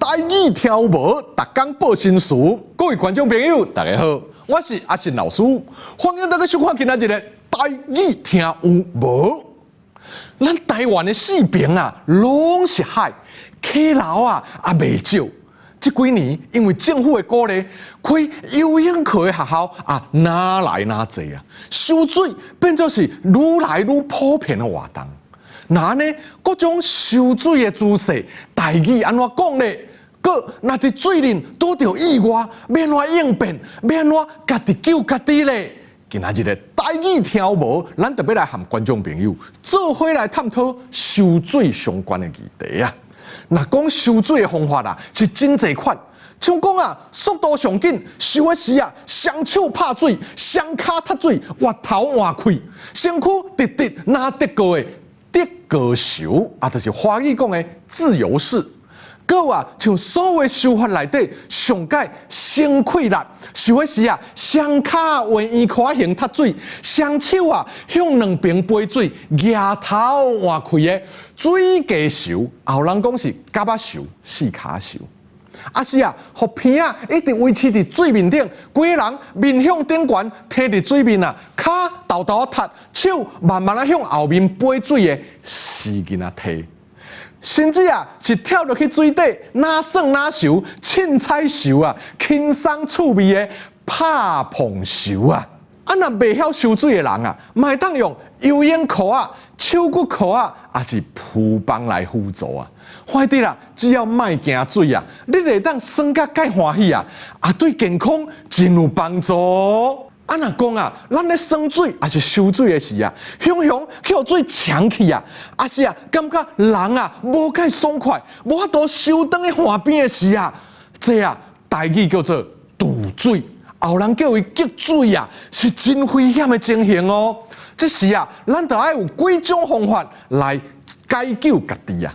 台語聽有無？逐工報新詞。各位觀眾朋友，大家好，我是阿信老師，歡迎大家收看今仔日的台語聽有無？咱台灣的四爿啊，攏是海，溪流啊也袂少。這幾年因為政府的鼓勵，開游泳課的學校啊，愈來愈濟啊，泅水變做是愈來愈普遍的活動。那按呢，各種泅水的姿勢，台語按怎講咧？閣若佇水裡拄著意外，欲按怎應變？欲按怎家己救家己咧？今仔日的台語聽有無？咱就欲來和觀眾朋友做伙來探討泅水相關的議題啊。若講泅水的方法啊，是真濟款。像講啊，速度上緊，泅的時啊，雙手拍水，雙跤踢水，越頭換氣，身軀直直若竹篙的竹篙泅，啊，就是華語講的自由式。閣有啊，像所有泅法內底上蓋省氣力，泅的時啊，雙跤畫圓箍仔形踢水，雙手啊向兩邊飛水，額頭換氣的水雞泅，也有人講是蛤仔泅、四跤泅。啊是啊，予鼻仔一直維持佇水面頂，規个人面向頂懸，䖙佇水面啊，跤沓沓仔踢，手慢慢仔向後面飛水的死囡仔䖙。甚至啊，是跳落去水底，若耍若泅，凊彩泅啊，輕鬆趣味的拍碰泅啊。啊，若袂曉泅水的人啊，嘛會當用游泳褲仔、手骨褲仔，抑是浮枋來輔助啊。反正啦，只要莫驚水啊，你會當耍甲蓋歡喜啊，啊對健康真有幫助。啊，若講啊，咱咧耍水抑是泅水的時啊，雄雄去予水衝去啊，抑是啊，感覺人啊無蓋爽快，無法度泅轉去岸邊的時啊，這啊台語叫做渡水，也有人叫伊激水啊，是真危險的情形哦。這時啊，咱就愛有幾種方法來解救家己啊。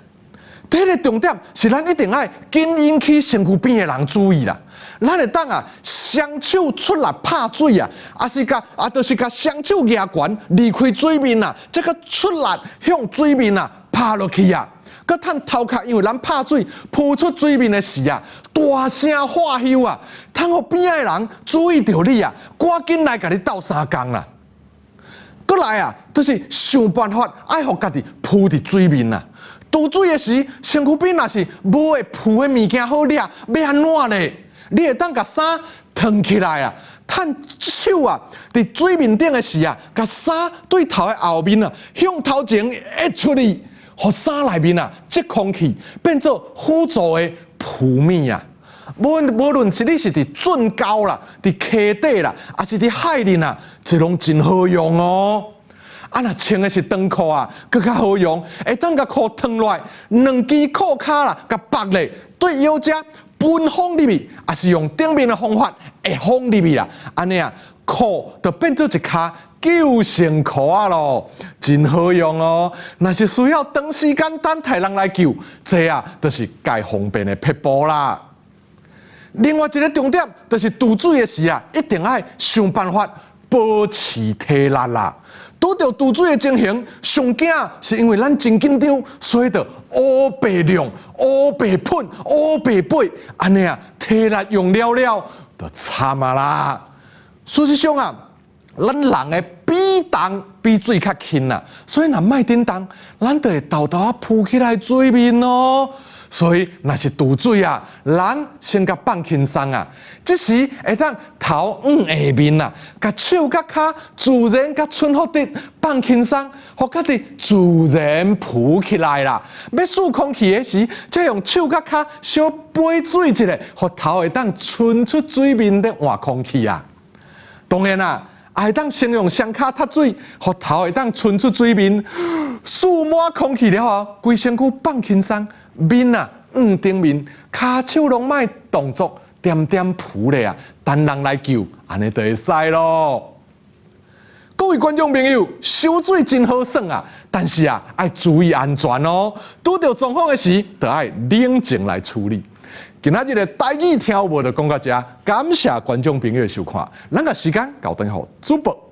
第一個重點是咱一定愛緊引起身軀邊的人注意啦。咱會當啊，雙手出力拍水啊，抑是共啊，就是共雙手舉懸離開水面啊，這個出力向水面啊拍落去啊，閣趁頭殼因為咱拍水浮出水面的時啊，大聲喝唏啊，通予邊仔的人注意著你啊，趕緊來共你鬥相共啦。閣來啊，就是想辦法愛予家己浮佇水面啊。渡水的時，身軀邊若是無會浮的物件好掠，欲按怎咧？你會當共衫褪起來啊，趁手啊，佇水面頂的時啊，共衫對頭的後面啊，向頭前壓出去，予衫內面啊積空氣，變做輔助的浮物啊。無論是你是佇圳溝啦、佇溪底啦，抑是佇海裡啊，這攏真好用哦。啊，若穿的是長褲啊，閣較好用，會當共褲脫落來，兩支褲跤啦，共縛咧，對腰遮分風入去，抑是用頂面的方法會風入去啦。按呢啊，褲就變做一跤救生褲仔囉，真好用哦。若是需要長時間等待人來救，這啊，就是蓋方便的撇步啦。另外一個重點，就是渡水的時啊，一定愛想辦法保持體力啦。拄著渡水的情形，上驚是因為咱真緊張，所以就烏白弄、烏白噴、烏白飛，按呢啊，體力用了了，就慘啊啦。事實上啊，咱人的比重比水較輕啊，所以若莫振動，咱就會沓沓仔浮起來水面哦。所以若是渡水啊，人先共放輕鬆啊，這時會當頭向下面啊，共手佮跤自然共伸予直，放輕鬆，予家己自然浮起來啦。欲吸空氣的時，才用手佮跤小飛水一下，予頭會當伸出水面咧換空氣啊。當然啦，也會當先用雙跤踢水，予頭會當伸出水面，吸滿空氣了後，規身軀放輕鬆。面啊，向頂面，跤手攏莫動作，恬恬浮咧啊，等人來救，按呢就會使囉。各位觀眾朋友，泅水真好耍啊，但是啊，愛注意安全哦。拄著狀況的時，就愛冷靜來處理。今仔日的台語聽有無就講到遮，感謝觀眾朋友的收看，咱共時間交轉予主播。